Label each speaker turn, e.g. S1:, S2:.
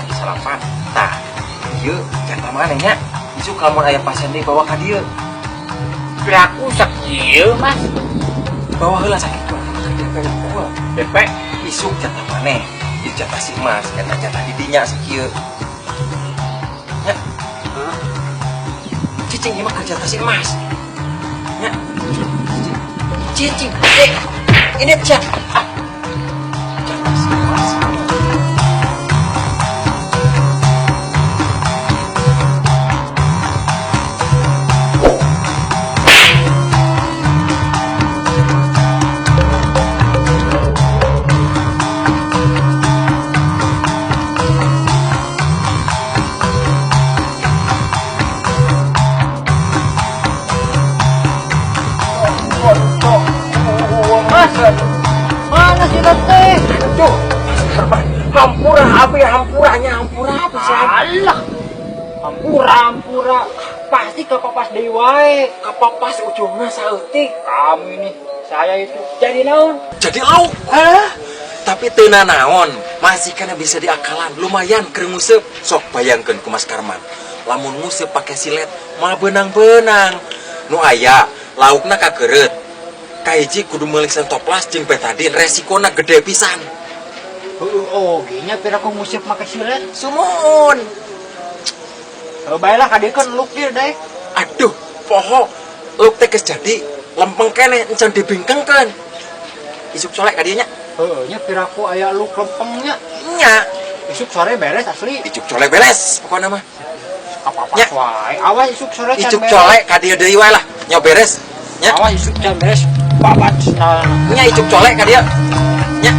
S1: salapan, salapan. Tah, ieu jatah maneh nya. Isuk lamun aya pasien deui bawa ka dieu.
S2: Piraku sakieu, Mas.
S1: Bawa heula sakitu ka DP gua.
S2: DP.
S1: Isuk jatah maneh. Ieu jatah si Mas, eta jatah di dinya sakieu. Nya. Cicing ieu mah keur jatah si Mas. Nya. Cicing. Cicing. Eh, ini cak. Ah. Jatah si Mas.
S2: Mas, mana sih teh?
S1: Aduh, hampura abi, hampuranya hampura apa sih?
S2: Alah, hampura hampura. Pasti kapapas deui wae.
S1: Kapapas ujungna saeutik.
S2: Kamu ini, saya itu jadi naon?
S1: Jadi lauk.
S2: Hah?
S1: Tapi teu nanaon, masih kana bisa diakalan. Lumayan keur nguseup. Sok bayangkeun ku Mas Karman. Lamun nguseup pake silet, mah beunang-beunang. Nu aya, laukna kakeureut. Kahiji kudu meuli sentoplas jeung betadin, resikona gede pisan.
S2: Heeh, oge nya pira ku nguseup make silet.
S1: Sumuhun.
S2: Oh, baiklah kadiekeun luk dieu deh.
S1: Aduh, poho. Luk teh geus jadi lempeng keneh encan dibingkengkeun. Isuk solek ka dieu nya.
S2: Heeh, nya piraku aya luk lempengnya.
S1: Nya,
S2: Isuk sore beres asli.
S1: Isuk colek beres pokona mah.
S2: Apa-apa
S1: Nya.
S2: wae. Awas isuk sore can
S1: Isuk
S2: beres.
S1: colek ka dieu deui wae lah. Nya beres. Nya,
S2: Awas isuk can beres. Babat. Nah.
S1: Nya isuk colek ka dieu. Nya.